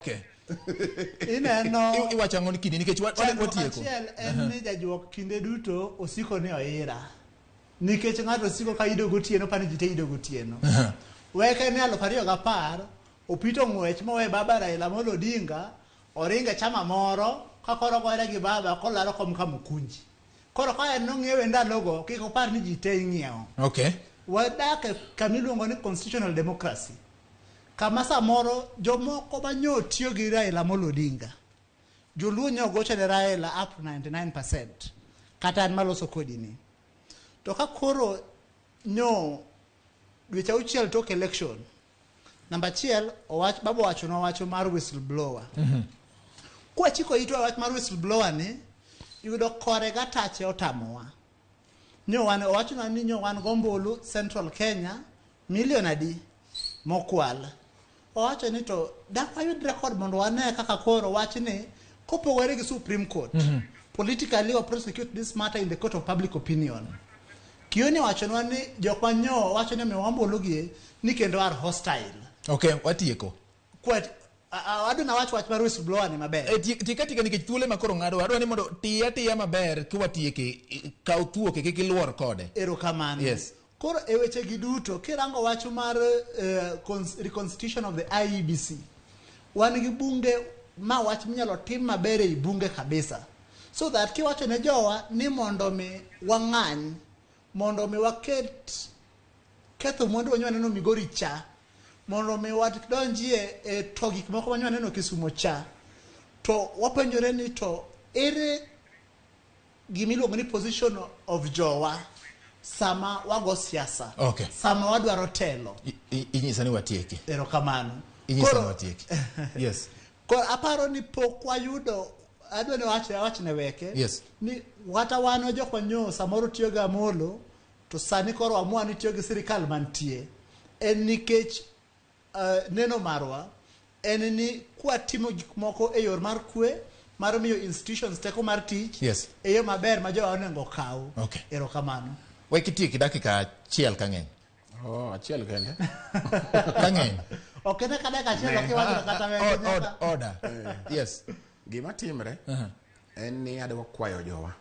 Okay. Ineno Iwacho ang'o ni kinde nikech chandruok watieko. achiel en ni jajuok kinde duto osiko ni oira. Nikech ng'ato osiko ka ido gotieno pani ji te ido gotieno. Weke ni 2010 Opito ng'wech mowe baba Raila Amolo Odinga oringe chama moro ka koro gore gi baba kolaro kom Kamukunji. Koro ka en nong'iewe ndalogo kik opar ni ji te ing'iewo. Wadak e kama iluongo ni constitutional democracy. Kama samoro jomoko manyo tiyo gi Raila Amolo Odinga. Joluo nyo gocho ne Raila up to 99%. Kata an maloso kodi ni. To ka koro nyo dweche auchiel tok election, namba achiel, owach, baba owachonwa wach mar whistleblower. Kwachiko itwa wach mar whistleblower ni, yudo kore gatache otamowa. Nyo wan, owachonwa ni nyo wan gombulu Central Kenya milion adi mokwal. Owacho ni to dak wayud record mondo wane kaka koro wachni kopogore gi Supreme Court. Politically we prosecute this matter in the court of public opinion. Kioni owachonwa ni jok manyo wacho ni omiyo ombulu gi ni kendo are hostile. Okay, watieko. Kwat adwa nawach wach mar whistleblower ni maber. E, tiek atieka nikech thuolo ema koro ng'ado. Adwa ni mondo tiya tiya maber kiwatieke, kaw thuoke kik iluor kode. Erokamano. Yes. Koro e weche gi duto kirango wach mar reconstitution of the IEBC, wan gi bunge ma wach minyalo tim maber ei bunge kabisa. So that kiwacho ne jowa ni mondo mi wang'any, mondo mi waket ketho mwandu wanyo waneno Migori cha, mondo mi wadonjie e to gik moko manyo waneno Kisumo cha, to wapenjore ni to ere gimiluongo ni position of jowa sama wago siasa, sama wadwaro telo. Inyisa ni watieki. Erokamano. Inyisa ni watieki. Yes. Koro aparo ni pok wayudo, adwa ni awach ne weke, ni kata wan jok manyo samoro tiyo gi Amolo, to sani koro amua ni tiyo gi sirikal mantie, en nikech neno marwa en ni kwatimo gik moko e yor mar kwe, mar miyo institutions teko mar tich, e yo maber ma jowa onego okaw. Erokamano. We kitieki dakika achiel ka ng'eny. Oh, achiel kende. Ka ng'eny. Ok en ka dakika achiel ok iwacho kata wende nyaka. Order. Yes. Gima timre en ni adwa kwayo jowa.